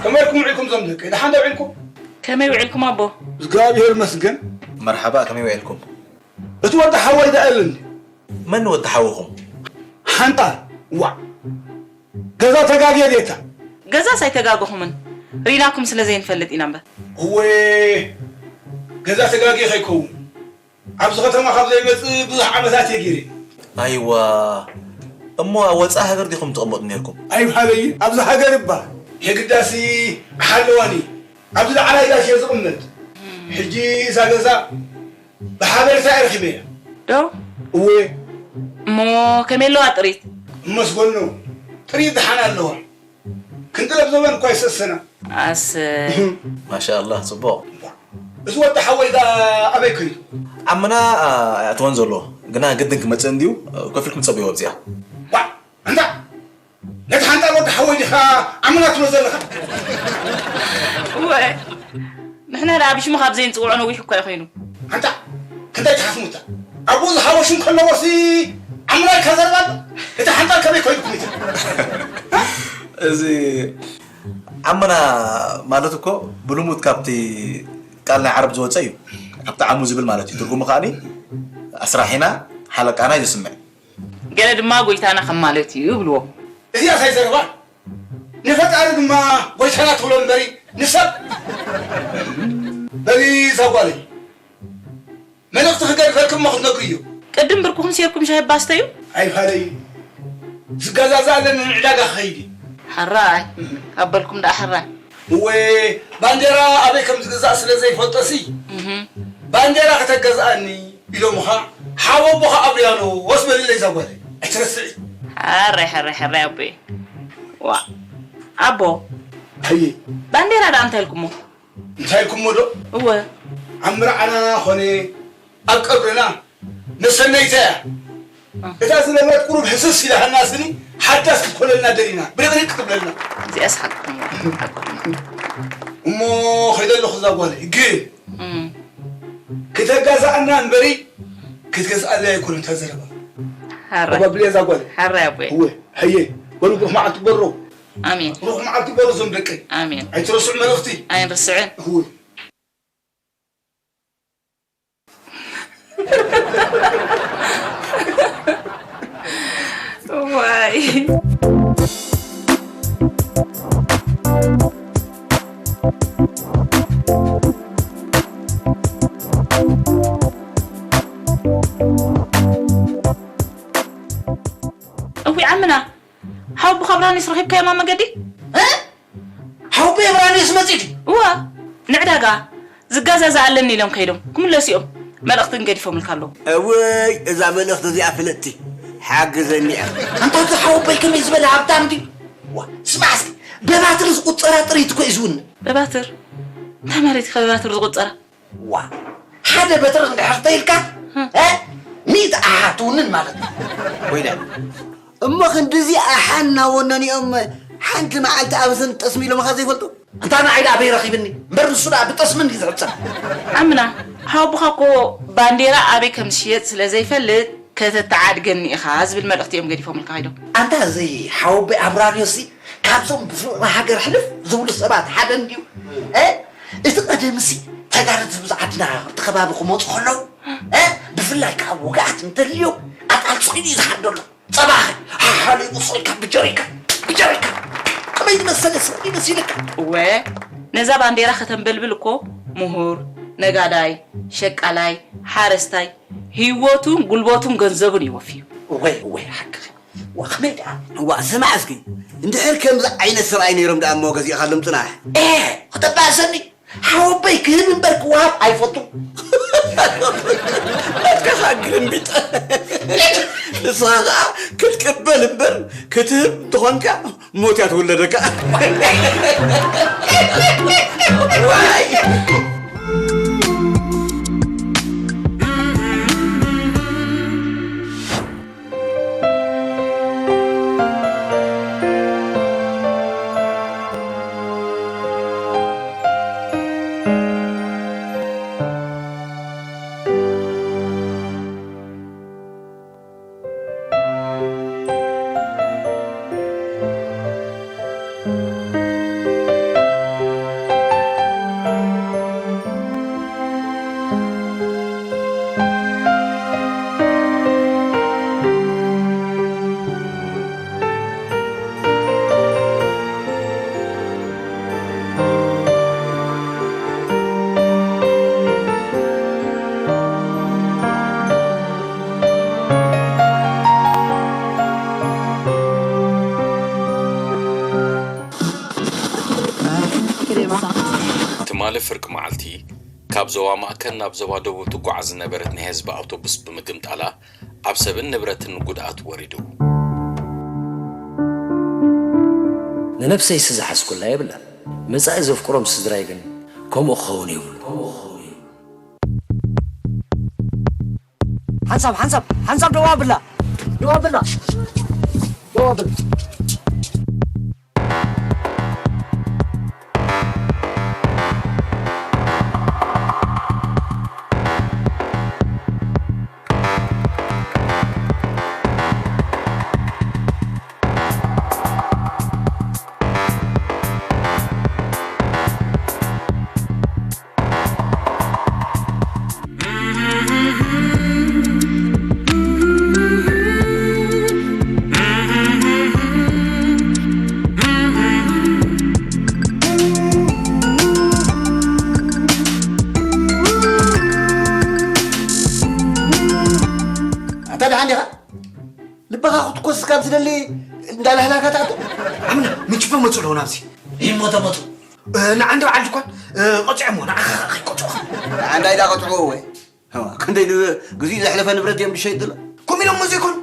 ከመይ ኢልኩም ውዒልኩም ዞም ደቂ? ደሓን ዶ ውዒልኩም? ከመይ ውዒልኩም ኣቦ? እግዚኣብሔር ይመስገን። መርሓባ፣ ከመይ ውዒልኩም? እቲ ወዲ ሓወይ ደኣ የለን። መን ወዲ ሓውኹም? ሓንጣል። ዋዕ። ገዛ ተጋግየ ዴታ? ገዛስ ኣይተጋገኹምን። ሪናኩም ስለ ዘይንፈልጥ ኢና እምበር። እወ፣ ገዛ ተጋግየ ከይከውን። ኣብዚ ከተማ ካብ ዘይመጽእ ብዙሕ ዓመታት እየ ገይረ። ኣይዋ፣ እሞ ኣብ ወጻኢ ሃገር ዲኹም ትቕመጡ ነይርኩም? ኣይበሃለይ፣ ኣብዚ ሃገር እባ። የግዳሲ ሓለዋኒ። ኣብዚ ላዕላይ ዳሽ እየ ዝቕመጥ። ሕጂ እዛ ገዛ ብሓበሬታ እየ ረኺበያ። ዶ? እወ። እሞ ከመይ ኣለዋ ጥሪት? እመስገኖ። ጥሪት ደሓን ኣለዋ። ክንዲ ለብዘበን እኳ ይሰሰና። ኣስ ማሻኣላህ፣ ጽቡቕ። እዚ ወዲ ሓወይ ደኣ ኣበይ ከይዱ? ዓምና፣ ኣ፣ ኣይኣተወን ዘሎ፣ ግና ግድን ክመጽእ እንድዩ፣ ኮፍ ኢልኩም ጸበይዎ ኣብዚኣ። ዋዕ፣ ኣንታ፣ ነቲ ሓንጣል ወዲ ሓወይ ዲኻ ዓምና ትብሎ ዘለኻ? እወ፣ ንሕና ደኣ ብሽሙ ካብ ዘይንጽውዖ ነዊሕ እኳ እዩ ኮይኑ። ኣንታ፣ ክንደይ ትሓስሙታ? ኣብኡ ዝሃቦ ሽም ከለዎሲ ዓምና ኢልካ ዘረባ ኣሎ? እቲ ሓንጣል ከመይ ከይዱ ኩሚተ? እዚ ዓምና ማለት እኮ ብልሙድ ካብቲ ቃል ናይ ዓረብ ዝወፀ እዩ። ካብቲ ዓሙ ዝብል ማለት እዩ። ትርጉሙ ከኣኒ ኣስራሒና ሓለቃና እዩ ዝስምዕ። ገለ ድማ ጎይታና ከም ማለት እዩ ይብልዎ። እዚኣ ሳይ ዘረባ ንፈጣሪ ድማ ጎይታና ትብሎ እምበሪ ንሰብ። በሊ እዛ ጓለይ መልእኽቲ ክገድፈልኩም እሞ ክትነግርዮ። ቅድም ብርኩኹም ሴርኩም ሻሂ ባስተዩ። ኣይፋለይ ዝገዛዛእ ኣለኒ ንዕዳጋ ክኸይድ እዩ። ሕራይ ካብ በልኩም ደኣ ሕራይ። እወ ባንዴራ ኣበይ ከም ዝግዛእ ስለ ዘይፈልጦሲ እህ። ባንዴራ ከተገዝኣኒ ኢሎምኻ ሓወቦኻ ኣብርያኖ ወስ በልለይ እዛ ጓለይ ኣይትረስዒ። ሕራይ ሕራይ ሕራይ ኣቦየ። ዋ ኣቦ ኣየ ባንዴራ ደኣ እንታይ ኢልኩሞ? እንታይ ኢልኩሞ ዶ? እወ። ኣብ መርዓና ኾነ ኣብ ቀብርና መሰነይታ እያ። እታ ዝነበረት ቁሩብ ህስስ ኢላሃና ስኒ ሓዳስ ክትኮነልና ደሊና ብርቕሪቕ ክትብለልና። እዚኣስ ሓቅኹም ሓቅኹም። እሞ ኸይደ ኣለኹ እዛ ጓለይ ግን እም። ክተጋዛእና እምበሪ ክትገዝኣለይ ኣይኮነን እታ ዘረባ። ሓራይ። ባባብልያ እዛ ጓለይ። ሓራይ ኣቦይ። እወ። ሀየ በሉ ብሩኽ መዓልቲ በሮ። ኣሜን። ብሩኽ መዓልቲ በሮ ዞም ደቀይ። ኣሜን። ኣይትረስዑ መልእኽቲ። ኣይንርስዕን። እወ። ዋይ። እዊ ዓምና ሓወቦኻ ብራኒስ ረኺብካዮም ኣብ መገዲ? እ? ሓወቦይ ብራኒስ መጺኡ ድዩ? እዋ፣ ንዕዳጋ ዝገዛዛእ ኣለኒ ኢሎም ከይዶም ክምለሱ እዮም። መልእኽቲ ግን ገዲፎምልካ ኣለዉ። እውይ፣ እዛ መልእኽቲ እዚኣ ፍልጥቲ ሓግዘኒ እያ። ኣንታ እዚ ሓወቦይ ከመይ ዝበለ ሃብታም ድዩ? ዋ፣ ስማዕ እስኪ፣ በባትሪ ዝቑጸራ ጥሪት እኮ እዩ ዝውንን። በባትር እንታይ ማለት እዩ? በባትር ዝቑጸራ? ዋ፣ ሓደ በትሪ እንድሕር ተይልካ፣ እ? ሚእቲ ኣሓ ትውንን ማለት እዩ። ወይዳ፣ እሞ ክንድዚ ኣሓ እናወነኑ እዮም ሓንቲ መዓልቲ ኣብ ስን ጠስሚ ኢሎምኻ ዘይፈልጡ? እንታ ንዓይ ደኣ ኣበይ ረኺብኒ? እምበር ንሱ ደኣ ብጠስሚ እንድዩ ዝሕጸብ። ኣምና፣ ሓወቦኻ እኮ ባንዴራ ኣበይ ከም ዝሽየጥ ስለ ዘይፈልጥ፣ ከተተዓድገኒ ኢኻ ዝብል መልእኽቲ እዮም ገዲፎምልካ ከይዶም። ኣንታ እዚ ሓወቦይ ኣብራርዮሲ ካብዞም ብፍቕሪ ሃገር ሕልፍ ዝብሉ ሰባት ሓደ እንድዩ። እ? እቲ ቀደምሲ ተጋደልቲ ብዚ ዓድና ኣብቲ ከባቢ ክመጹ ከለዉ፣ እ? ብፍላይ ከኣ ውግኣት እንተልዮም ኣጣል ጽዒኑ እዩ ዝሓደሎም። ጸባኺ ሓሓሊቡ ስኢልካ ብጀሪካን፣ ብጀሪካን። ከመይ ዝመሰለ ሰብ እዩ መሲልካ? እወ፣ ነዛ ባንዴራ ከተንበልብል እኮ ምሁር፣ ነጋዳይ፣ ሸቃላይ፣ ሓረስታይ፣ ህይወቱን ጉልበቱን ገንዘቡን እዩ ወፍዩ። እወይ፣ እወይ፣ ሓቅኺ። ዋ፣ ከመይ ደኣ? ዋ፣ ስማዕ እስኪ፣ እንድሕር ከምዚ ዓይነት ሰብኣይ ነይሮም ደኣ እሞ ገዚእኻሎም ጽናሕ። ኤ፣ ክተባእሰኒ። ሓወቦይ ክህብ እምበር ክወሃብ ኣይፈቱን። መትከኻ ግልምቢጥ። ንስኻ ኸዓ ክትቅበል እምበር ክትህብ እንተኾንካ ሞት እያ ትውለደካ። ዋይ! ትማሊ ፍርቂ መዓልቲ፣ ካብ ዞባ ማእከል ናብ ዞባ ደቡብ ትጓዓዝ ዝነበረት ናይ ህዝቢ ኣውቶቡስ ብምግምጣላ፣ ኣብ ሰብን ንብረትን ጉድኣት ወሪዱ። ንነብሰይሲ ዝሓዝኩላ የብላን። መጻኢ ዘፍቅሮም ስድራይ ግን ከምኡ ክኸውን የብሉን። ሓንሳብ፣ ሓንሳብ፣ ሓንሳብ ደው ኣብላ። ደው ኣብላ። ደው ኣብላ። ኣታ ደሓን ዲኻ? ልብኻ ክትኮስስ ካብ ዝደሊ እንዳላህላካ ትኣቱ? ኣምና፣ ምንጭፎ መጹ ኣለዉ ናብዚ። ይሞ ተመጡ። እ፣ ንዓንዲ በዓል ድኳን፣ እ፣ ቀጺዖሞ፣ ንዓኻ ከይቀጽዑኻ። ንዓንዳይ ዳ ቀጽዑዎ ወይ? እዋ፣ ክንደይ ን-፣ ግዜኡ ዘሕለፈ ንብረት እዮም ዝሸይጥ ዘሎ? ከምኡ ኢሎሞ ዘይኮኑ?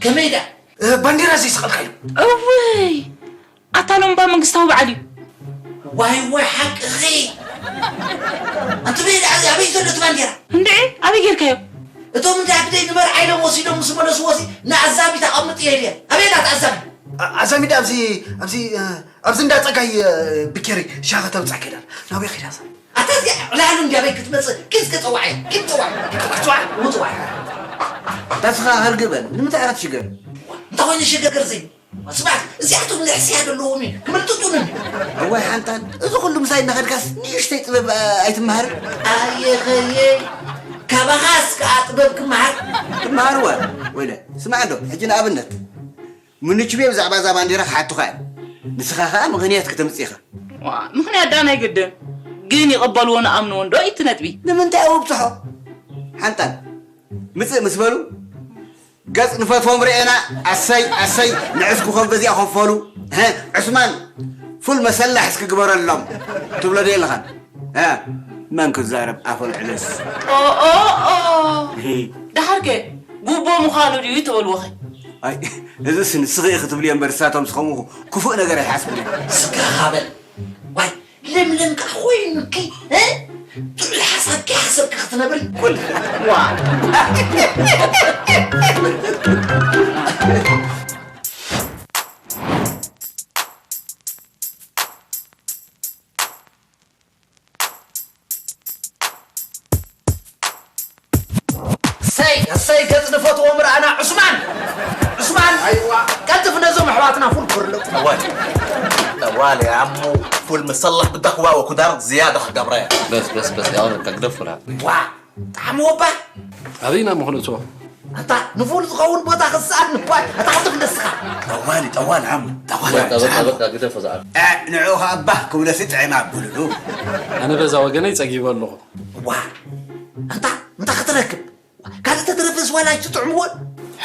ከመይ ደኣ? እ፣ ባንዴራ ዘይሰቐልካዮ። እውይ! ኣታ ሎምባ መንግስታዊ በዓል እዩ። ዋይ ዋይ ሓቅኺ። ኣንቲ ቤት ኣዚ ኣበይ ዘሎ እቲ ባንዴራ? እንድዒ ኣበይ ጌርካዮ? እቶም እንዳ ግደይ ንመርዓ ኢሎም ወሲዶም ምስ መለስዎሲ ንኣዛሚት ኣቐምጥ እየ ኢልየ። ኣበይ ኣላ እታ ኣዛሚት? ኣ-፣ ኣዛሚት ኣብዚ፣ ኣብዚ፣ እ፣ ኣብዚ እንዳ ጸጋይ፣ እ፣ ብኬሪ ሻሂ ከተምጽእ ከይዳ። ናበይ ከይዳ እዛ? ኣታ እዚኣ ዕላሉ እንድያ ኣበይ ክትመጽእ? ኪድ እስከ ጸዋዓያ። ኪድ ጸዋዓያ። ክትዋዕ? እው ጸዋዓያ። ኣታ እስኻ ህርግ በል። ንምንታይ ኢኻ ትሽገር? እንታይ ኮይኑ ሽገር ዘይ? ስማዕ፣ እዚኣቶም ልሕስያ ዘለዎም እዩ፣ ክምልጥጡን እዩ። እዋይ ሓንታን፣ እዚ ኩሉ ምሳይ እናኸድካስ ንእሽተይ ጥበብ፣ እ፣ ኣይትመሃርን? ኣየኸየ፣ ካባኻስ ከኣ ጥበብ ክመሃር? ክመሃር እዋ፣ ወይለ፣ ስማዕ እንዶ፣ ሕጂ ንኣብነት፣ ምንችቤ ብዛዕባ እዛ ባንዴራ ክሓቱኻ እዮም። ንስኻ ከኣ ምኽንያት ከተምጽእ ኢኻ። ዋ፣ ምኽንያት ደኣ ናይ ግድን። ግን ይቕበልዎን ይኣምንዎን ዶ እዩ እቲ ነጥቢ? ንምንታይ ኣብጽሖ? ሓንታን፣ ምጽእ ምስ በሉ፣ ገጽ ንፈትዎም ርኤና፣ ኣሰይ፣ ኣሰይ፣ ንዕስኩ ከም በዚኣ ከፈሉ። ሀ፣ ዕስማን፣ ፉል መሰላሕ እስኪ ግበረሎም ትብሎ ዶ የለኻን? ሀ፣ መን ክዛረብ ኣፎም ዕለስ። ኦ፣ ኦ፣ ኦ። እሂ። ደሓርከ፣ ጉቦ ምዃኑ ድዩ ተበልዎኸ? ኣይ፣ እዚስ ንስኺ ኢኺ ትብልዮ እምበር፣ ንሳቶም ዝኸምኹ ክፉእ ነገር ኣይሓስቡን እዮም። ስጋኻ በል። ዋይ፣ ለምለም ከኣ ኮይኑኪ፣ እ? ጥዑይ ሓሳብ ከይሓሰብኪ ክትነብሪ። ቁል። ዋ። እሰይ፣ እሰይ፣ ገጽ ንፈትዎ ምርኣና። ዑስማን! ዑስማን! ኣይዋ! ቀልጥፍ ነዞም ኣሕዋትና ፉል ክርለቁ። ጠዋል። ጠዋል يا عمو، فول مصلح بدك واو كدار زيادة خقبرة. بس، بس، بس، يا عمو، تقدر فول. ዋ! ጣዕሚ ወባ! ኣበይና ምኾነ እቶ? ኣታ ንፉል ዝኸውን ቦታ ክስኣን ንኳ፣ ኣታ ሓንቲ ክንደስኻ። ጠዋሊ፣ ጠዋል ዓም፣ ጠዋል በቃ፣ በቃ፣ ዓም። በቃ፣ ግደፎ ዝዓብ። እ፣ ንዑ ኸኣ ባህ ክብለሲ ጥዕም ኣብሉሉ። ኣነ በዛ ወገነይ ጸጊበ ኣለኹ። ዋ፣ ኣንታ፣ እንታይ ክትረክብ? ካልእ ተትረፈስ ዋላ ኣይትጥዕምዎን?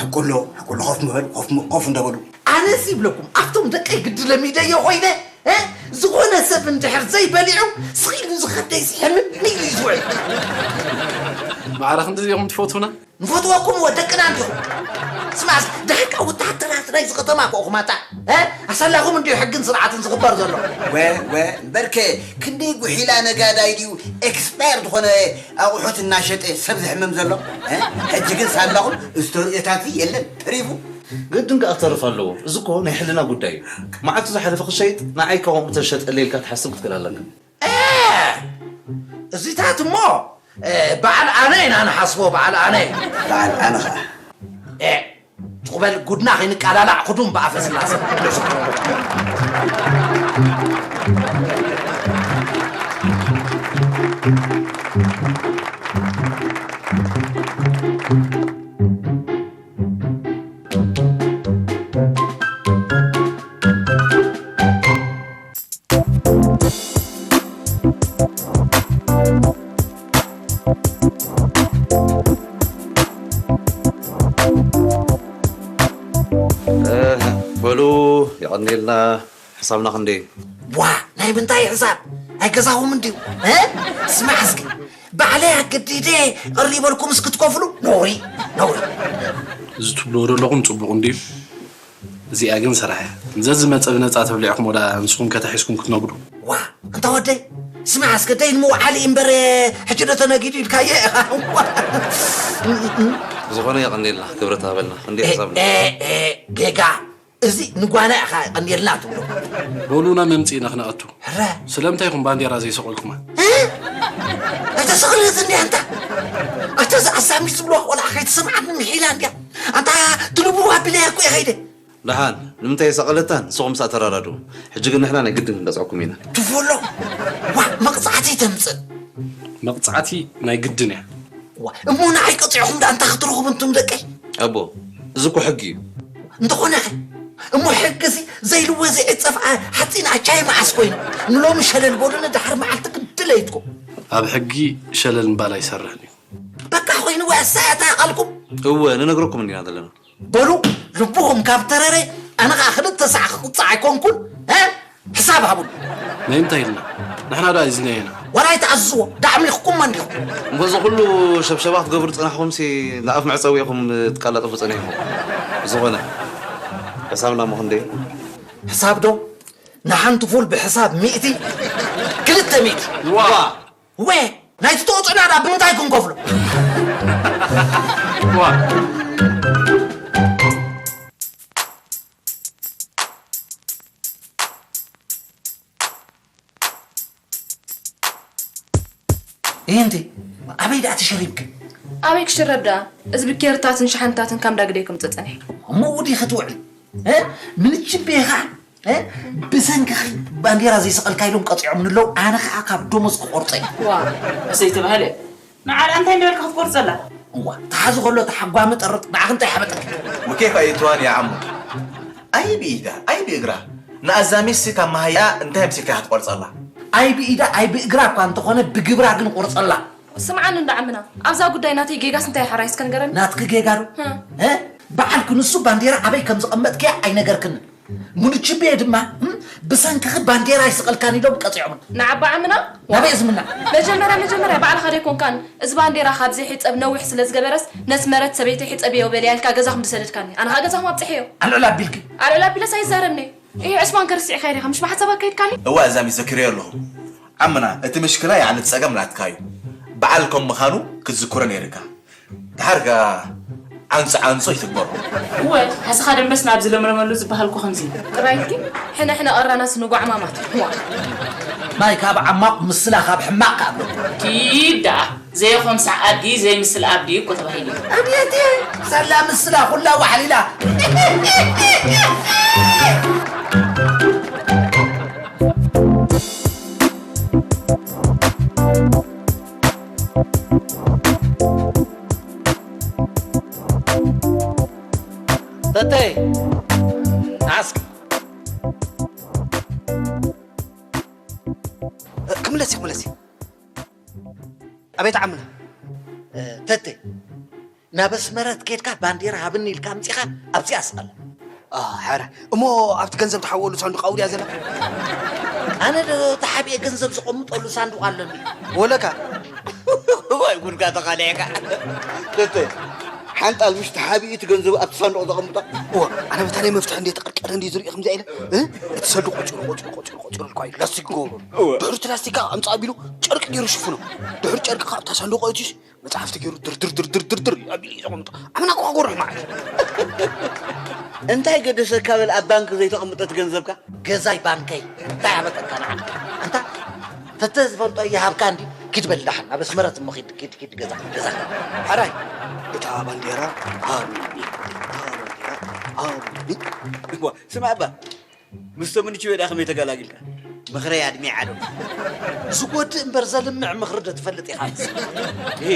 ሕቁሎ፣ ሕቁሎ፣ ኮፍ ምበል፣ ኮፍ ም-፣ ኮፍ እንዳበሉ። ኣነስ ይብለኩም፣ ኣብቶም ደቀይ ግዲ ለሚደዮ ኮይነ፣ እ? ዝኾነ ሰብ እንድሕር ዘይበሊዑ፣ ስቕ ኢሉ ዝኸደይ ዝሕምም ኢሉ እዩ ዝውዕል። ማዕረ ክንድዚ ኢኹም ትፈትዉና? ንፈትወኩም እወ፣ ደቅና እንዲኹም። ስማዕስ፣ ደሓን ከኣ ወተሃደራት ናይዚ ከተማ እኮ ኢኹም ኣታ፣ እ? ኣሰላኹም እንድዩ ሕግን ስርዓትን ዝኽበር ዘሎ። ወ-፣ ወ-፣ እምበርከ፣ ክንደይ ጉሒላ ነጋዳይ ድዩ ኤክስፓየር ዝኾነ ኣቑሑት እናሸጠ ሰብ ዘሕምም ዘሎ? እ? ሕጂ ግን ሳላኹም እስተርእዮታት የለን፣ ተሪፉ። ግድን ከኣ ክተርፍ ኣለዎ። እዚ እኮ ናይ ሕልና ጉዳይ እዩ። መዓልቱ ዝሓለፈ ክሸይጥ፣ ንዓይ ከ ከምኡ ተሸጠለይ ኢልካ ትሓስብ ክትክእል ኣለካ። እ! እዚታት እሞ፣ እ፣ በዓል ኣነ ኢና ንሓስቦ፣ በዓል ኣነ። በዓል ኣነ ኸኣ። እ፣ ትኹበል ጉድና ከይንቃላላዕ ክዱም ብኣፈ ስላሰ። እ፣ በሉ፣ የቐንየልና። ሕሳብና ክንደይ? ዋ፣ ናይ ምንታይ ሕሳብ? ናይ ገዛኹም እንድዩ? እ? ስማዕ እስኪ፣ ባዕለይ ኣገዲደ ቀሪበልኩምስ ክትከፍሉ? ነውሪ፣ ነውሪ። እዚ ትብልዎ ዘለኹም ጽቡቕ እንድዩ። እዚኣ ግን ስራሕ እያ። ንዘዝመጸ ብነጻ ተብሊዕኹም ወላ ንስኹም ከታሒዝኩም ክትነግዱ። ዋ፣ እንታ ወደይ፣ ስማዕ እስከ ደይ ንምውዓል እዩ እምበር፣ ሕጂ ዶ ተነጊዱ ኢልካዮ ኢኻ። ዝኾነ የቐንየልና፣ ክብረት ሃበልና። እንዴ ኤ፣ ሕሳብና? ኤ፣ ኤ፣ ጌጋ። እዚ ንጓና ኢኻ የቐንየልና ትብሎ። በሉና መምጽኢና ክነኣቱ። ሕረ። ስለምንታይ ኢኹም ባንዴራ ዘይሰቐልኩማ? እ? ኣይተሰቕልት እንዲያ ኣንታ። ኣታ እዚ ኣዛሚ ዝብሎ ቆልዓ ከይትሰምዓኒ ምሒላ እንዲያ። ኣንታ ድልቡ ኣቢለያ እኮ እየ ከይደ። ደሓን፣ ንምንታይ የሰቐለታ? ንስኹም ምሳኣ ተራዳድኡ። ሕጂ ግን ንሕና ናይ ግድን ክንገጽዐኩም ኢና። ትፈሎ። ዋ፣ መቕጻዕቲ ተምጽእ። መቕጻዕቲ ናይ ግድን እያ። ዋ፣ እሞ ንዓይ ቀጺዕኹም ደኣ እንታይ ክትረኽቡ እንቱም ደቀይ? ኣቦ፣ እዚ እኮ ሕጊ እዩ። እንተኾነ ኸ? እሞ ሕጊ እዚ ዘይልወ ዘይዕጸፍ ሓጺን ኣቻይ መዓስ ኮይኑ? ንሎሚ ሸለል በሉኒ፣ ድሓር መዓልቲ ግን ድለይትኩም። ኣብ ሕጊ ሸለል ምባል ኣይሰርሕን እዩ። በቃ ኮይኑ ወይ ኣሳያታ ቃልኩም? እወ፣ ንነግረኩም እንዲና ዘለና። በሉ፣ ልብኹም ካብ ተረረ፣ ኣነ ኸኣ ክልተ ሳዕ ክቕጻዕ ኣይኮንኩን፣ እ? ሕሳብ ሃቡኒ። ናይ እንታይ ኢልና? ንሕና ደኣ ኣዚና ኢና። ዋላ ኣይትኣዝዝዎ፣ ዳዕሚኽኩም እንዲኹም። እሞ እዚ ኩሉ ሸብሸባ ክትገብሩ ዝጸናሕኩምሲ ንኣፍ መዕጸዊ ኢኹም ትቃላጠፉ ጸኒሕኩም። ብዝኾነ፣ ሕሳብና እሞ ክንደይ? ሕሳብ ዶ? ንሓንቲ ፉል ብሕሳብ ሚእቲ፣ ክልተ ሚእቲ። ዋ! ወ-፣ ናይቲ ተወፅኦና ደኣ ብምንታይ ክንከፍሎ? ዋ። ይህንቲ፣ ኣበይ ደኣ ተሸሪብኪ? ኣበይ ክሽረብ ደኣ? እዚ ብኬርታትን ሸሓንታትን ከም ዳግደይ ከምፅእ ፀኒሐ። እሞ ውዲ ክትውዕል፣ እ? ምንችቤኻ እ? ብሰንክኺ ባንዴራ ዘይሰቐልካ ኢሎም ቀፂዖምኒ ኣለዉ። ኣነ ኸዓ ካብ ደሞዝ ክቖርጾ እየ። ዋ። እሰይ ተባህለ። ንዓ ደኣ እንታይ እንዳበልካ ክትቆርጸላ? እዋ፣ ተሓዚ ከሎ ተሓጓሚ ጠርጥ፣ ንዓኺ እንታይ ሓበጠኪ? ወኬ ኸ ይትዋን ያ ዓሙ። ኣይ ብኢዳ፣ ኣይ ብእግራ። ንኣዛሚስ ካብ መሃያ እንታይ ኣምሲልካ ክትቆርጸላ? ኣይ ብኢዳ፣ ኣይ ብእግራ እኳ እንተኾነ ብግብራ ግን ቆርጸላ። ስምዓኒ እንዳ ዓምና፣ ኣብዛ ጉዳይ ናተይ ጌጋስ እንታይ ሓራይ እስከ ንገረኒ? ናትኪ ጌጋ ዶ? እ? እ? በዓልኪ ንሱ ባንዴራ ኣበይ ከም ዘቐመጥክያ ኣይነገርክንን። ሙንችቤ ድማ እም፣ ብሰንክኺ ባንዴራ ይስቐልካን ኢሎም ቀፂዖም። ንዓባ ዓምና? ናበይ ዝምና? መጀመርያ መጀመርያ ባዕልኻ ደይኮንካን እዚ ባንዴራ ካብ ዘይሕፀብ ነዊሕ ስለ ዝገበረስ ነስመረት ሰበይተይ ሕፀብዮ በልያ ኢልካ ገዛኹም ዝሰደድካኒ ኣነ ኸዓ ገዛኹም ኣብፅሐዮ። ኣልዕል ኣቢልኪ? ኣልዕል ኣቢለስ ኣይዛረብኒ። ይሄ ዕስማን ክርስዕ ኸይድ ኢኻ ምሽ ብሓሳብ ኣካይድካኒ? እዋ እዛሚ ዘኪረዮ ኣለኹ። ዓምና እቲ ምሽክላ ያዕኒ ጸገም ናትካ እዩ። በዓል ከም ምዃኑ ክትዝክሮ ነይርካ። ድሓር ከኣ ዓንጹ ዓንጹ ይትግበሮ። እወ፣ ሕስኻ ደንበስ ናብ ዝለምለመሉ ዝበሃል እኮ ከምዚ እዩ። ጥራይ ኢልኪ ሕነ ሕነ ቀራናስ ንጓዕማማት። ዋ። ማይ ካብ ዓማቕ ምስላ ካብ ሕማቕ ከኣ ኣሎ። ኪድ ደኣ፣ ዘይኾምሳ ኣዲ ዘይምስል ኣብዲ እኮ ተባሂሉ እዩ። ኣብየት፣ ሳላ ምስላ ኩላ ዋሕሊላ። ተተይ፣ ንዓስኪ። ክምለስ እየ፣ ክምለስ እየ። ኣቤት ዓምና። ተተይ፣ ናብ ኣስመረት ኬድካ ባንዴራ ሃብኒ ኢልካ ኣምጺኻ ኣብዚኣ ስቐላ። አ፣ ሕራይ። እሞ ኣብቲ ገንዘብ ትሓወሉ ሳንዱቕ ኣብኡ ድያ ዘላ? ኣነ ዶ ተሓቢኤ ገንዘብ ዘቐምጠሉ ሳንዱቕ ኣለኒ? ወለካ? ወይ ጉድካ ተቓሊዕካ። ተተ፣ ሓንጣል ምሽ ተሓቢኡ እቲ ገንዘብ ኣብቲ ሳንዱቕ ዘቐምጦ? እወ፣ ኣነ በታ ናይ መፍትሒ እንዴ ተቐርቀረ እንዴ ዝርኢ ከምዚኣ ኢለ፣ እ? እቲ ሳንዱቕ ቆጺሩ፣ ቆጺሩ፣ ቆጺሩ፣ ቆጺሩ ኢልኳ እዩ። ላስቲክ ይገብሮ። እወ። ድሕሪ እቲ ላስቲክ ከኣ ኣምጻእ ኣቢሉ ጨርቂ ገይሩ ሽፍኖ። ድሕሪ ጨርቂ ከኣ ኣብታ ሳንዱቕ ኣእትዩሲ መጽሓፍቲ ገይሩ ድርድር ድርድር ድርድር ኣቢሉ እዩ ዘቐምጦ። ኣምና እኮ ክጎርሕ ማለት እዩ። እንታይ ገደሰካ በል ኣብ ባንክ ዘይተቐምጠት ገንዘብካ? ገዛይ ባንከይ እንታይ ኣመጠካ ንዓኻ? ኣንታ ተተ ዝፈልጦ ይሃብካ እንዲ ኪድ በል ደሓን ናብ ኣስመረት እሞ ኪድ ኪድ ኪድ ገዛ ገዛ። ሕራይ እታ ባንዴራ ሃብኒ፣ እታ ባንዴራ ሃብኒ። እዋ፣ ስማ እባ ምስቶም ንችዮ ደኣ ከመይ ተገላጊልካ? ምኽረይ ኣድሚዓ ዶ? ዝጎድእ እምበር ዘልምዕ ምኽሪ ዶ ትፈልጥ ኢኻ? እሂ።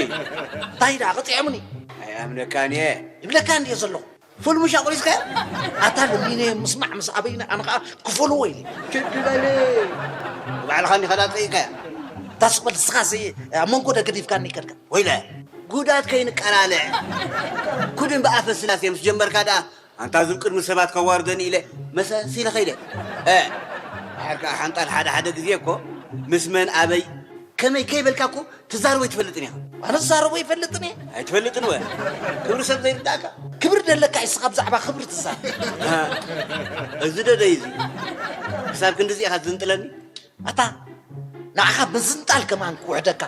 እንታይ ደኣ ቅጺዖምኒ? ኣይኣምነካን እየ። ይብለካ እንድየ ዘለኹ። ፎልሙሽ ኣቑሪጽካዮ? ኣታ ለሚነ ምስማዕ ምስ ኣበይና ኣነ ኸኣ ክፎልዎ ኢለ። ችድለለ። ንባዕልኻ እንዲኻ ደኣ ጸይቃያ። ታስቕ በል ንስኻስ ኣብ መንጎ ዶ ገዲፍካኒ ከድካ? ወይለ። ጉዳት ከይንቀላልዕ። ኩድን ብኣፈ ስላሴ ምስ ጀመርካ ደኣ ኣንታ ዝብ ቅድሚ ሰባት ከዋርደኒ ኢለ መሰስ ኢለ ኸይደ። እ፣ ድሓር ከኣ ሓንጣል ሓደ ሓደ ግዜ እኮ ምስ መን ኣበይ ከመይ ከይበልካ እኮ ትዛረቦ ኣይትፈልጥን ኢኻ። ኣነ ዝዛረቦ ኣይፈልጥን እየ። ኣይትፈልጥን ወ? ክብሪ ሰብ ዘይርዳእካ? ክብሪ ደለካ እዩ፣ ንስኻ ብዛዕባ ክብሪ ትዛረብ። እ፣ እዚ ደደይ እዚ ክሳብ ክንድዚ ኢኻ ትዝንጥለኒ? ኣታ ንዓኻ ምዝንጣል ከማን ክውሕደካ።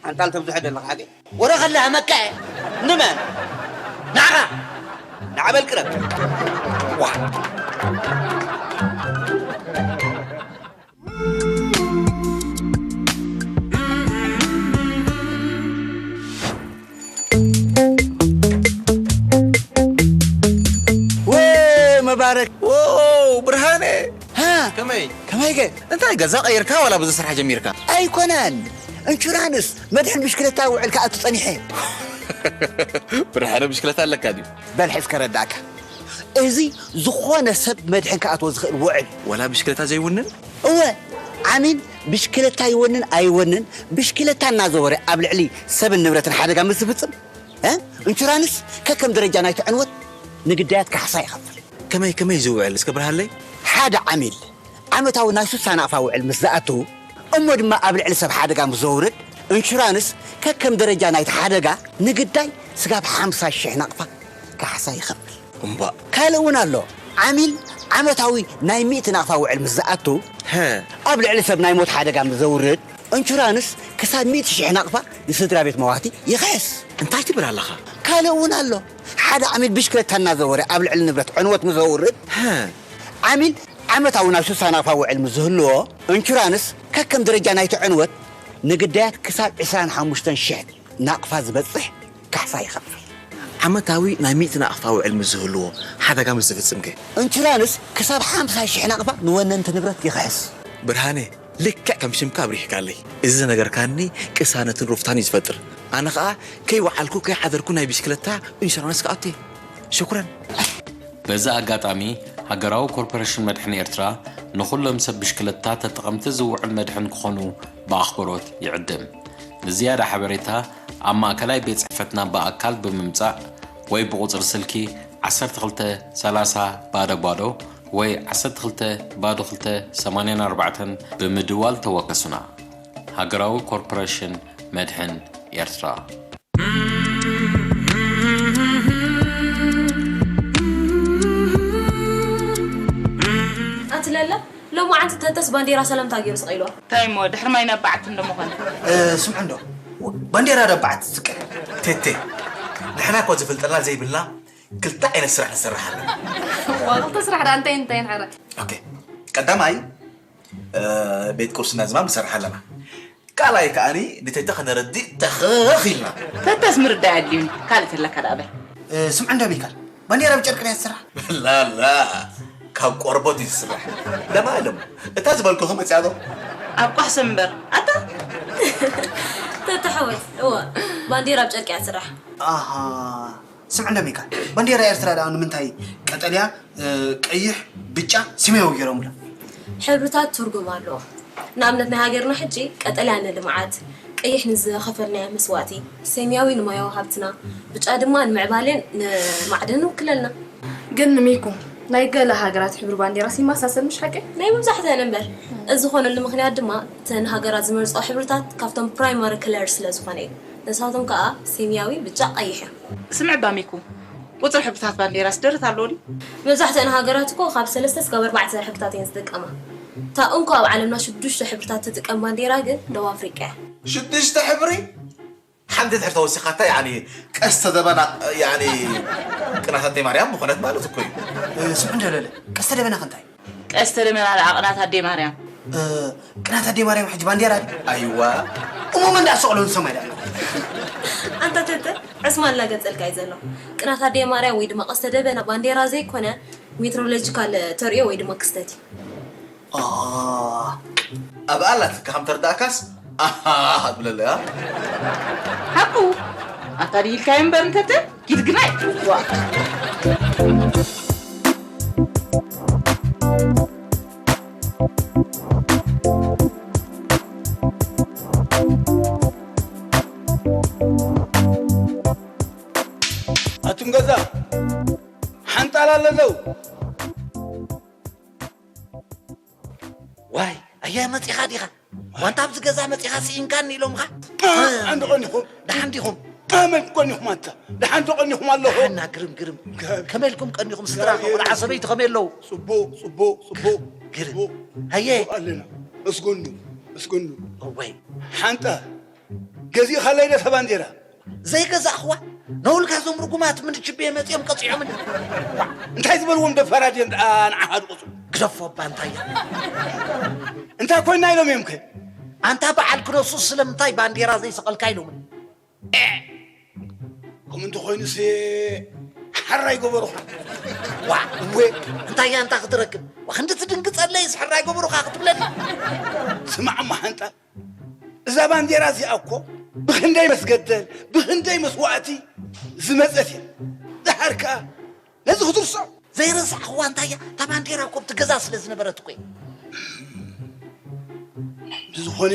ኣንጣል ተብዝሖ ደለኻ ሓቂ? ወረ ከለ ሃመካ እየ። ንመን? ንዓኻ። ንዓበል ቅረብ። ዋ። ወ መባረክ። ዎ፣ ብርሃነ። ሃ? ከመይ? ከመይ ከ? እንታይ ገዛ ቀይርካ ዋላ ብዙ ስራሕ ጀሚርካ? ኣይኮነን። ኢንሹራንስ መድሕን ብሽክለታ ውዕል ክኣቱ ጸኒሐ። ብርሃነ ብሽክለታ ኣለካ ድዩ? በል ሕዝ ከረዳእካ። እዚ ዝኾነ ሰብ መድሕን ክኣትዎ ዝኽእል ውዕል። ዋላ ብሽክለታ ዘይውንን? እወ፣ ዓሚል ብሽክለታ ይወንን ኣይወንን፣ ብሽክለታ እናዘወረ ኣብ ልዕሊ ሰብን ንብረትን ሓደጋ ምስ ዝፍጽም፣ እ? ኢንሹራንስ ከከም ደረጃ ናይቲ ዕንወት ንግዳያት ካሕሳ ይኸፍል። ከመይ፣ ከመይ ዝውዕል እስከ ብርሃለይ? ሓደ ዓሚል ዓመታዊ ናይ ሱሳ ናቕፋ ውዕል ምስ ዝኣቱ፣ እሞ ድማ ኣብ ልዕሊ ሰብ ሓደጋ ምስ ዘውርድ፣ ኢንሹራንስ ከከም ደረጃ ናይቲ ሓደጋ ንግዳይ ስጋብ ሓምሳ ሽሕ ናቕፋ ካሕሳ ይኸፍል። እምባእ። ካልእ እውን ኣሎ። ዓሚል ዓመታዊ ናይ ሚእቲ ናቕፋ ውዕል ምስ ዝኣቱ፣ ሀ። ኣብ ልዕሊ ሰብ ናይ ሞት ሓደጋ ምስ ዘውርድ፣ ኢንሹራንስ ክሳብ ሚእቲ ሽሕ ናቕፋ ንስድራ ቤት መዋቲ ይኽሕስ። እንታይ ትብል ኣለኻ? ካልእ እውን ኣሎ። ሓደ ዓሚል ብሽክለታ እናዘወረ ኣብ ልዕሊ ንብረት ዕንወት ምስ ዘውርድ፣ ሀ። ዓሚል ዓመታዊ ናይ ሱሳ ናቕፋ ውዕል ምስ ዝህልዎ፣ ኢንሹራንስ ከከም ደረጃ ናይቲ ዕንወት ንግዳያት ክሳብ ዕስራን ሓሙሽተን ሽሕ ናቕፋ ዝበጽሕ ካሕሳ ይኸፍል። ዓመታዊ ናይ ሚእቲ ናቕፋ ውዕል ምስ ዝህልዎ፣ ሓደጋ ምስ ዝፍጽም ከ? ኢንሹራንስ ክሳብ ሓምሳ ሽሕ ናቕፋ ንወነንቲ ንብረት ይኽሕስ። ብርሃነ፣ ልክዕ ከም ሽምካ ኣብሪህካለይ። እዚ ዝነገርካኒ ቅሳነትን ሩፍታን እዩ ዝፈጥር። ኣነ ኸኣ ከይወዓልኩ ከይሓደርኩ ናይ ብሽክለታ ኢንሹራንስ ክኣቱ እየ። ሽኩረን። በዚ ኣጋጣሚ፣ ሃገራዊ ኮርፖሬሽን መድሕን ኤርትራ ንኹሎም ሰብ ብሽክለታ ተጠቐምቲ ዝውዕል መድሕን ክኾኑ ብኣኽብሮት ይዕድም። ንዝያዳ ሓበሬታ ኣብ ማእከላይ ቤት ጽሕፈትና ብኣካል ብምምጻእ ወይ ብቑጽሪ ስልኪ ዓሰርተ ክልተ ሰላሳ ባዶ ባዶ ወይ ዓሰርተ ክልተ ባዶ ክልተ ሰማንያን ኣርባዕተን ብምድዋል ተወከሱና። ሃገራዊ ኮርፖሬሽን መድሕን ኤርትራ። ኣቲ ለለ፣ ሎማዓንቲ ተተስ ባንዴራ ሰለምታ ገይሩ ስቕ ኢልዋ። እንታይ እሞ ድሕሪ ማይ ናብ በዓቲ እንዶ ምኾነ? እ፣ ስምዑ እንዶ፣ ባንዴራ ዶ በዓቲ ትስቀል? ቴቴ፣ ንሕና እኮ ዝፍልጠና ዘይብልና ክልተ ዓይነት ስራሕ ንሰርሕ ኣለና። ዋ፣ ክልተ ስራሕ ደኣ እንታይ እንታይ ንሓረ? ኦኬ፣ ቀዳማይ፣ እ፣ ቤት ቁርስና ዝማም ንሰርሕ ኣለና። ካልኣይ ከኣኒ ንቴተ ከነረድእ ተኸኽ ኢልና። ተተስ ምርዳእ ኣድልዩኒ፣ ካልእ ተለካ ደኣ በል። እ፣ ስምዑ እንዶ ሚካል፣ ባንዴራ ብጨርቂ ድያ ትስራሕ? ላላ፣ ካብ ቆርበት እዩ ዝስራሕ። ለማ ኢሎም፣ እታ ዝበልኩኺ መፅያ ዶ? ኣብ ቋሕሰ እምበር፣ ኣታ። ተተሓወስ፣ እወ፣ ባንዴራ ብጨርቂ እያ ትስራሕ። ኣሃ፣ ስምዑ እንዶ ሚካል፣ ባንዴራ ኤርትራ ደኣ ንምንታይ ቀጠልያ፣ እ፣ ቀይሕ፣ ብጫ፣ ሰማያዊ ገይሮምላ? ሕብርታት ትርጉም ኣለዎ። ንኣብነት ናይ ሃገርና ሕጂ ቀጠልያ ንልምዓት፣ ቀይሕ ንዝኸፈልናዮ መስዋእቲ፣ ሰማያዊ ንማያዊ ሃብትና፣ ብጫ ድማ ንምዕባሌን ንማዕድንን ንውክለልና። ግን ሚኩ፣ ናይ ገለ ሃገራት ሕብሪ ባንዴራስ ይመሳሰል ምሽ ሓቀይ? ናይ መብዛሕትአን እምበር። እዚ ዝኾነሉ ምኽንያት ድማ እተን ሃገራት ዝመርፅኦ ሕብርታት ካብቶም ፕራይማሪ ከለር ስለ ዝኾነ እዩ። ንሳቶም ከዓ ሰማያዊ፣ ብጫ፣ ቀይሕ እዮም። ስምዕ እባ ሚኩ፣ ቁፅሪ ሕብርታት ባንዴራስ ደረት ኣለዎ ድዩ? መብዛሕትአን ሃገራት እኮ ካብ ሰለስተ እስካብ ኣርባዕተ ሕብርታት እየን ዝጥቀማ። እታ እንኮ ኣብ ዓለምና ሽዱሽተ ሕብርታት ትጥቀም ባንዴራ ግን ደቡብ ኣፍሪቃ እያ። ሽዱሽተ ሕብሪ? ሓንቲ ድሕር ተወሲኻታ፣ ያኒ፣ ቀስተ ደበና፣ ያኒ፣ ቅናት ኣደይ ማርያም ምኾነት ማለት እኮ እዩ። እ፣ ስምዑ እንዶ ለለ፣ ቀስተ ደበና ከ እንታይ? ቀስተ ደመና ደኣ ቅናት ኣደይ ማርያም። እ፣ ቅናት ኣደይ ማርያም ሕጂ ባንዴራ ድዩ? ኣይዋ። እሞ መን ደኣ ሰቕሎ ንሰማይ ደኣ? ኣንታ ተተ፣ ዕስማን እናገንጸልካ እዩ ዘሎ። ቅናት ኣደይ ማርያም ወይ ድማ ቀስተ ደበና ባንዴራ ዘይኮነ፣ ሜትሮሎጂካል ተርእዮ ወይ ድማ ክስተት እዩ። ኣ፣ ኣብ ኣላትካ ከም ተርዳእካስ፣ ኣሃ፣ ትብለለይ፣ ኣ? ሓቁ። ኣታ ድሂልካዮ እምበር እንተተ፣ ጊድ ግናይ። ዋ። ኣቱም ገዛ፣ ሓንጣል ኣሎ ዘው። ዋይ፣ ኣያ መጺኻ ዲኻ? ዋንታ ኣብዚ ገዛ መጺኻ ስኢንካኒ ኢሎምኻ? ደሓን ዶ ቀኒኹም? ደሓን ዲኹም? ከመይ ቀኒኹም ኣንታ? ደሓን ዶ ቀኒኹም ኣለኹ? ደሓና፣ ግርም፣ ግርም። ከመይ ኢልኩም ቀኒኹም? ስድራ፣ ቆልዓ፣ ሰበይቲ ከመይ ኣለዉ? ጽቡቕ፣ ጽቡቕ፣ ጽቡቕ፣ ግርም። ጽቡቕ። ሃየ። ጽቡቕ ኣለና። እስጎኑ፣ እስጎኑ። እወይ። ሓንጣ፣ ገዚእኻለይ ዶ እታ ባንዴራ? ዘይገዛእኽዋ? ነውልካ እዞም ርጉማት ምን ችቤ መጺኦም ቀጺዖምኒ። ዋ፣ እንታይ ዝበልዎም ደፋራት እዮም ደኣ ንዓኻ ድቕጹ? ግደፎ እባ እንታይ እያ? እንታይ ኮይና ኢሎም እዮም ከ? ኣንታ በዓል ክነሱ ስለምንታይ ባንዴራ ዘይሰቐልካ ኢሎምኒ። ኤ! ከምኡ እንተኾይኑስ ሓራይ ገበሩኻ። ዋ፣ እወ፣ እንታይ እያ እንታ ክትረክብ? ዋ፣ ክንዲ ትድንግጸለይስ ሕራይ ገበሩኻ ክትብለኒ? ስማዕ እሞ ሓንጣ፣ እዛ ባንዴራ እዚኣ እኮ ብኽንደይ መስገደል፣ ብኽንደይ መስዋእቲ ዝመጸት እያ። ደሓር ከኣ ነዚ ክትርስዖ? ዘይረሳዕኽዋ እንታይ እያ? እታ ባንዴራ እኮ ኣብቲ ገዛ ስለ ዝነበረት እኮ እየ። ብዝኾነ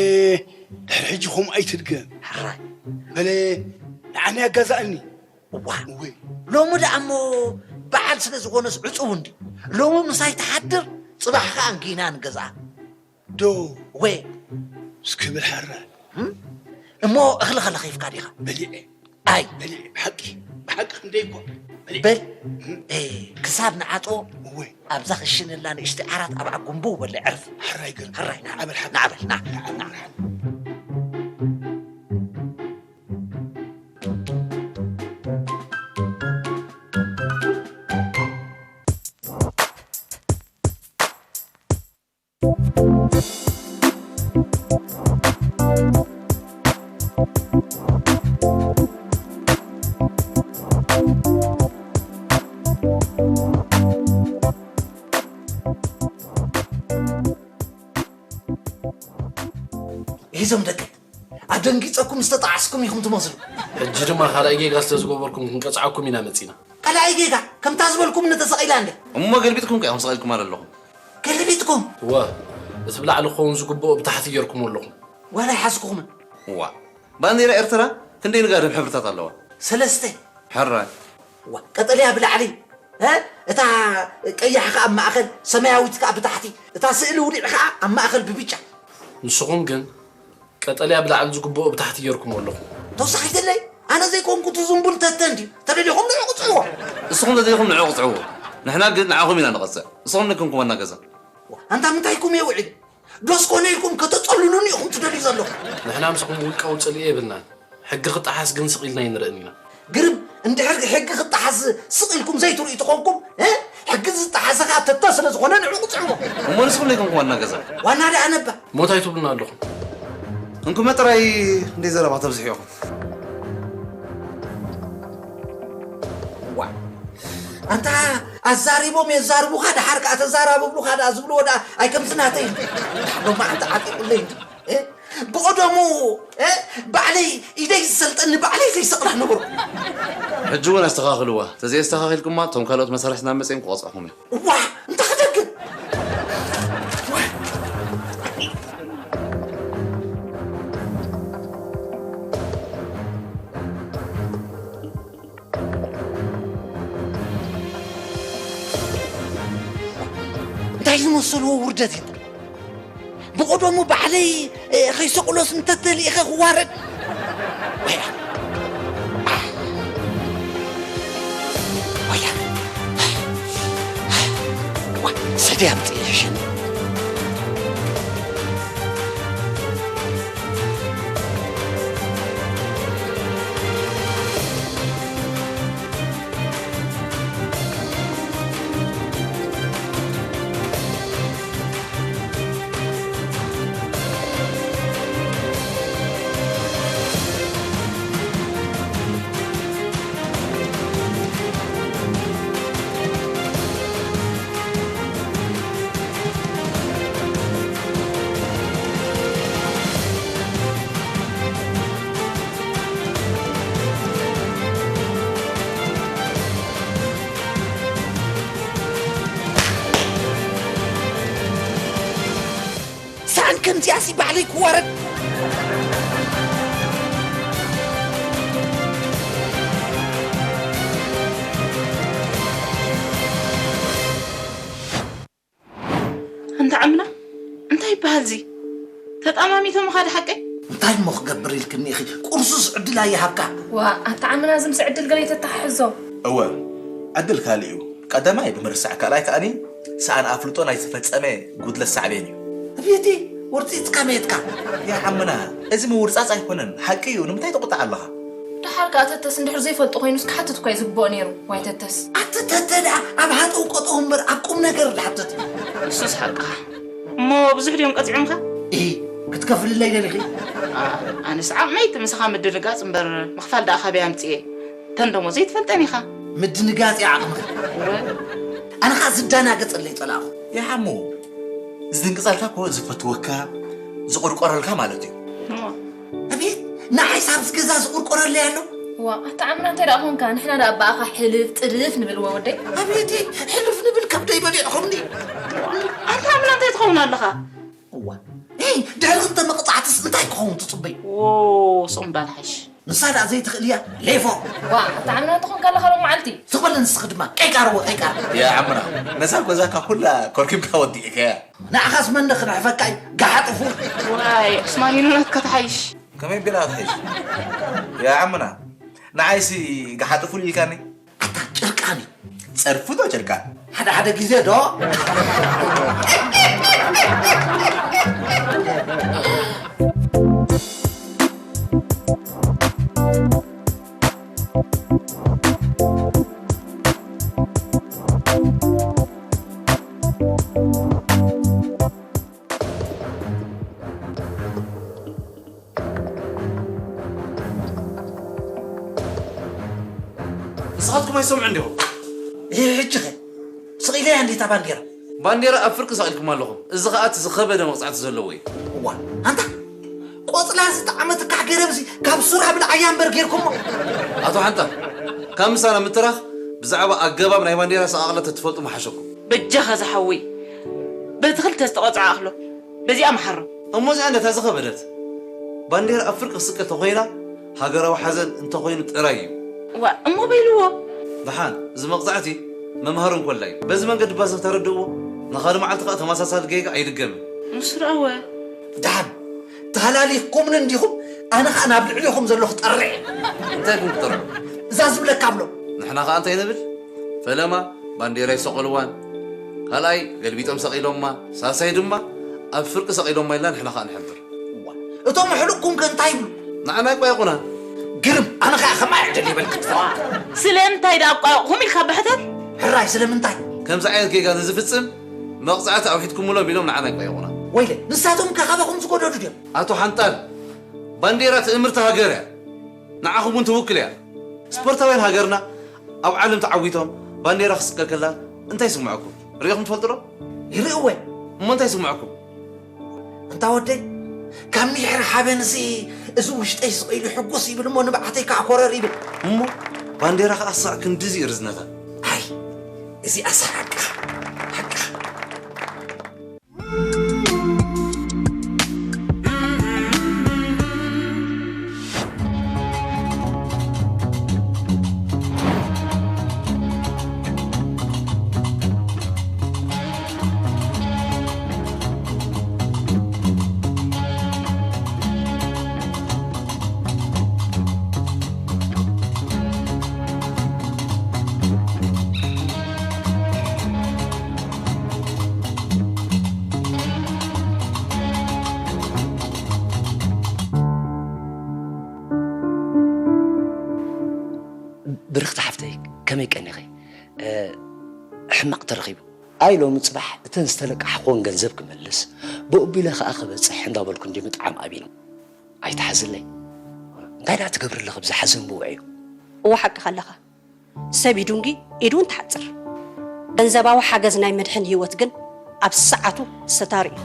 ድሕሪ ሕጂ ከምኡ ኣይትድገም። ሕራይ። በለ ንዓኒ ኣጋዛእኒ። እዋ። እወ። ሎሚ ደኣ እሞ በዓል ስለ ዝኾነስ ዕጹው እንዲ። ሎሚ ምሳይ ትሓድር፣ ጽባሕ ከኣ እንጊና ንገዝኣ። ዶ? ወ። እስኪ ብል ሓራ። እም? እሞ እኽሊ ኸለኺፍካ ዲኻ? በሊዐ። ኣይ። በሊዐ፣ ብሓቂ፣ ብሓቂ ክንደይ እኮ። በሊዐ። በል። እም? ኤ፣ ክሳብ ንዓጾ እወ። ኣብዛ ክሽነላ ንእሽተይ ዓራት ኣብኣ ጉንብው በለ ዕርፍ። ሓራይ ገር። ሓራይ፣ ና። ኣበል ሓቂ። ና በል፣ ና። ና፣ ና። ሂዞም ደቂ ኣደንጊጸኩም ዝተጣዓስኩም ኢኹም ትመስሉ። ሕጂ ድማ ካልኣይ ጌጋ ስለ ዝገበርኩም ክንቀጽዓኩም ኢና መጺና። ካልኣይ ጌጋ? ከምታ ዝበልኩምኒ ተሰቒላ እንደ። እሞ ገልቢጥኩም ከ ኢኹም ሰቒልኩም ኣለኹም። ገልቢጥኩም? እወ፣ እቲ ብላዕሊ ክኸውን ዝግብኦ ብታሕቲ ጌርኩሞ ኣለኹም። ዋላ ኣይሓዝኩኹምን። እዋ፣ ባንዴራ ኤርትራ ክንደይ ንጋድም ሕብርታት ኣለዋ? ሰለስተ። ሕራይ። እዋ፣ ቀጠልያ ብላዕሊ፣ እ? እታ ቀያሕ ከኣ ኣብ ማእከል፣ ሰማያዊት ከኣ ብታሕቲ፣ እታ ስእሊ ውሊዕ ከኣ ኣብ ማእከል ብብጫ። ንስኹም ግን ቀጠልያ ብላዕሊ ዝግብኦ ብታሕቲ ጌርኩሞ ኣለኹም። ተወሳኺ ገለይ፣ ኣነ ዘይኮንኩ እቲ ዝንቡል ተተ እንድዩ። ተደሊኹም ንዑ ቅጽዕዎ። ንስኹም ተደሊኹም ንዑ ቅጽዕዎ። ንሕና ግን ንዓኹም ኢና ንቐጽዕ። ንስኹም ነይ ኮንኩም ዋና ገዛ። ኣንታ ምንታይ ኢልኩም እየ ውዒሉ? ዶስ ኮነ ኢልኩም ከተጸልሉኒ ኢኹም ትደልዩ ዘለኹም? ንሕና ምሳኹም ውልቃዊ ጽልኢ የብልናን። ሕጊ ክጠሓስ ግን ስቕ ኢልና ኣይንርእን ኢና። ግርም፣ እንድሕር ሕጊ ክጠሓስ ስቕ ኢልኩም ዘይትርእዩ ተኾንኩም፣ እ? ሕጊ ዝጠሓሰ ኸኣ ተተ ስለ ዝኾነ ንዑ ቅጽዕዎ። እሞ ንስኹም ነይ ኮንኩም ዋና ገዛ። ዋና ደኣ ነባ። ሞት ኣይትብሉና ኣለኹም። እንኩመ ጥራይ እንደ ዘረባ ተብዝሑ ኢኹም። ዋ፣ ኣንታ ኣዛሪቦም የዛርቡኻ፣ ደሓር ከኣ ተዛራብብሉኻ ደኣ ዝብልዎ ደኣ ኣይከምዚ ናተይ። ሎማዓንቲ ዓጢቑለይ እንዲ፣ እ? ብቐደሙ፣ እ? ባዕለይ ኢደይ ዝሰልጠኒ ባዕለይ ዘይሰቕላ ነበርኩ። ሕጂ እውን ኣስተኻኽልዋ። ተዘየስተኻኺልኩማ እቶም ካልኦት መሳርሕትና መጺኦም ክቐጽዕኹም እዮም። እዋ፣ እንታይ ክደግም? እንታይ ዝመሰልዎ ውርደት እዩ? ብቐደሙ ባዕለይ፣ እ፣ ከይሰቕሎስ እንተተልኢኸ ክዋረድ? ወያ። ወያ። ዋ፣ ሰደይ ኣምጽእ ይሕሸኒ። ሳን ከምዚኣሲ ባዕለይ ክዋረድ። ኣንታ ዓምና፣ እንታይ ይበሃል እዚ? ተጣማሚቶም ኻድ ሓቀይ? እንታይ እሞ ክገብር ኢልክኒ ኢኺ? ቁርሱስ ዕድል ኣይሃብካ። ዋ፣ ኣታ ዓምና፣ እዚ ምስ ዕድል ገለ ኣይተተሓሕዞ። እወ፣ ዕድል ካልእ እዩ። ቀዳማይ ብምርሳዕ፣ ካልኣይ ከኣኒ ሰኣን ኣፍልጦ ናይ ዝተፈጸመ ጉድለት ሳዕቤን እዩ። ኣብየቲ፣ ወርጺጽካ መየትካ። ያ ዓምና፣ እዚ ምውርጻጽ ኣይኮነን፣ ሓቂ እዩ። ንምንታይ ትቑጣዕ ኣለኻ? ደሓር ከኣ ተተስ እንድሕር ዘይፈልጦ ኮይኑስ ክሓትት እኳ እዩ ዝግብኦ ነይሩ። ዋይ ተተስ። ኣቲ ተተ ደኣ ኣብ ሃጠው ቀጠው እምበር ኣብ ቁም ነገር ዝሓትት እዩ። ንሱስ ሓቅኻ። እሞ ብዙሕ ድዮም ቀጺዖምካ? ኢ፣ ክትከፍልለይ ደሊኺ? ኣ-፣ ኣነስ ዓቕመይ እቲ ምሳኻ ምድንጋጽ እምበር ምኽፋል ደኣ ካበይ ኣምጽኤ? ተን ደሞዘይ ትፈልጠን ኢኻ። ምድንጋጽ እያ ዓቕምኺ። እወ። ኣነ ኸኣ ዝደናገጸለይ ጸላእኹ። ይሓሙ፣ ዝድንግጸልካ እኮ ዝፈትወካ፣ ዝቑርቆረልካ ማለት እዩ። እወ። ኣቤት፣ ንዓይስ ኣብዚ ገዛ ዝቑርቆረለይ ኣሎ? ዋ፣ ኣታ ዓምና እንታይ ደኣ ኾንካ? ንሕና ደኣ ብኣኻ ሕልፍ ጥድፍ ንብል እወ ወደይ። ኣቤት፣ ሕልፍ ንብል ከብደይ በሊዕኹምኒ። ኣታ ዓምና እንታይ ትኸውን ኣለኻ? እዋ። ኤይ፣ ድሕሪ ክልተ መቕጻዕትስ እንታይ ክኸውን ትጽበይ? ዎ፣ ጾም ባልሓሽ። ንሳ ደኣ ዘይትኽእል እያ፣ ሌፎ። ዋ፣ ኣታ ዓምና እንተኾንካ ኣለኻ ሎም መዓልቲ። ትኽበል ንስኺ ድማ፣ ቀይቃርዎ፣ ቀይቃር። ያ ዓምና፣ ነዛ ገዛካ ኩላ ኮርኪምካ ወዲእካያ። ንዓኻስ መን ክነሕፈካ እዩ፣ ገሓጥፉ። ዋይ፣ ዑስማኒኖ ናትካ ትሓይሽ። ከመይ ቢላ ትሓይሽ? ያ ዓምና፣ ንዓይሲ ገሓጥፉ ኢልካኒ። ኣታ ጭርቃን እዩ። ጸርፉ ዶ ጭርቃን? ሓደ ሓደ ግዜ ዶ? ንስኻትኩም ኣይሰምዑን ዲኹም? ይሄ ሕጂ ኸ? ስቕ ኢለያ እንዴታ ባንዴራ? ባንዴራ ኣብ ፍርቂ ሰቒልኩም ኣለኹም። እዚ ኸኣ እቲ ዝኸበደ መቕጻዕቲ ዘለዎ እዩ። እዋ፣ ኣንታ ቆጽላ ዝጠዓመ ትካሕ ገረብሲ ካብ ሱር ኣብ ልዓያ እምበር ጌርኩሞ። ኣቶ ሓንታ፣ ካብ ምሳና ምትራኽ ብዛዕባ ኣገባብ ናይ ባንዴራ ሰቓቕላ ተትፈልጡ ምሓሸኩም። በጃኻ ዝሓወይ፣ በቲ ክልተ ዝተቖጽዐ ኣኽሎ፣ በዚኣ ምሓሮ። እሞ እዚኣ ነታ ዝኸበደት። ባንዴራ ኣብ ፍርቂ ክስቀል ተኾይና፣ ሃገራዊ ሓዘን እንተኾይኑ ጥራይ እዩ። ዋ፣ እሞ በይልዎ። ደሓን፣ እዚ መቕጻዕቲ መምሃሩ እንኮላይ በዚ መንገዲ እባ ሰብ ተረድእዎ። ንኻልእ መዓልቲ ከኣ ተመሳሳሊ ጌጋ ኣይድገምን። ምስ ረኣወ። ደሓን ተሃላሊኽኩምኒ እንዲኹም፣ ኣነ ኸኣ ናብ ልዕሊኹም ዘለኹ ጠርዕ። እንታይ ኩን ክጠርዑ? እዛ ዝብለካ ኣሎ። ንሕና ኸኣ እንታይ ንብል? ፈለማ ባንዴራ ይሰቐልዋን፣ ካልኣይ ገልቢጦም ሰቒሎማ፣ ሳልሳይ ድማ ኣብ ፍርቂ ሰቒሎማ ኢልና ንሕና ኸኣ ንሕብር። እዋ፣ እቶም ኣሕሉቕኩም ከ እንታይ ይብሉ? ንዓና ኣይቋየቑና። ግርም፣ ኣነ ኸኣ ከምኣ እየ ደልየ በልካ ትፈልጥ። ስለምንታይ ደኣ ኣቋየቑኹም ኢልካ ብሕተት? ሕራይ ስለምንታይ? ከምዚ ዓይነት ጌጋ ንዝፍጽም መቕጻዕቲ ኣውሒድኩምሎም ኢሎም ንዓና ኣይቋየቑና። ወይለ፣ ንሳቶም ከ ካባኹም ዝጎደሉ ድዮም? ኣቶ ሓንጣል፣ ባንዴራ ትእምርቲ ሃገር እያ። ንዓኹም እውን ትውክል እያ። ስፖርታውያን ሃገርና ኣብ ዓለም ተዓዊቶም ባንዴራ ክስቀል ከላ እንታይ ይስምዐኩም? ርኢኹም ትፈልጡ ዶ? ይርእወ። እሞ እንታይ ይስምዐኩም? እንታ ወደይ፣ ካብ ሚሕር ሓበንሲ እዚ ውሽጠይ ስቕ ኢሉ ሕጉስ ይብል እሞ ንብዓተይ ከዓ ኮረር ይብል። እሞ ባንዴራ ከዓ ሳዕ ክንድዚ እዩ ርዝነታ። ኣይ፣ እዚኣስ ሓቃ፣ ሓቃ። ብርኽቲ ሓፍተይ፣ ከመይ ቀኒኺ? እ፣ ሕማቕ ተረኺቡ። ኣይ፣ ሎሚ ጽባሕ እተን ዝተለቃሕክወን ገንዘብ ክመልስ፣ ብኡቢለ ከኣ ክበጽሕ እንዳበልኩ እንዲ ምጥዓም ኣቢኒ። ኣይትሓዝለይ። እንታይ ደኣ ትገብሪ ኣለኺ ብዚ ሓዘን ብውዕዩ? እወ፣ ሓቅኻ ኣለኻ። ሰብ ኢዱ እንጊ ኢዱ እውን ትሓጽር። ገንዘባዊ ሓገዝ ናይ መድሕን ህይወት ግን ኣብ ሰዓቱ ሰታሪ እዩ።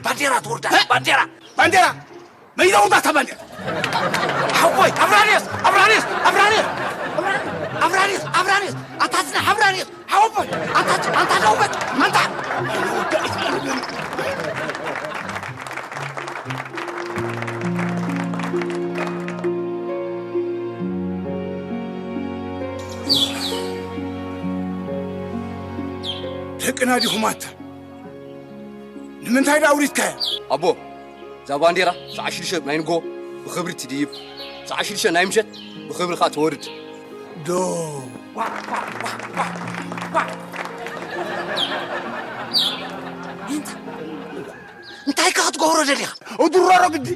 ባንዴራ ትወርዳ፣ ባንዴራ። ባንዴራ! መይዛ ውርዳታ ባንዴራ! ሓወይ፣ ኣብራርዮስ! ኣብራርዮስ! ኣብራርዮስ! ኣብራርዮስ! ኣብራርዮስ! ኣታ ጽናሕ ኣብራርዮስ! ሓወቦይ! ኣንታ፣ ኣንታ ደውበት! ኣንታ! ደቅና ዲኹም ኣታ? ንምንታይ ደኣ ኣውሪድካያ? ኣቦ፣ እዛ ባንዴራ ሰዓት ሽዱሽተ ናይ ንጎ ብኽብሪ ትድይብ፣ ሰዓት ሽዱሽተ ናይ ምሸት ብኽብሪ ኸኣ ትወርድ። ዶ እንታይ ከ ክትገብሮ ደሊኻ? እድረሮ ግዲ።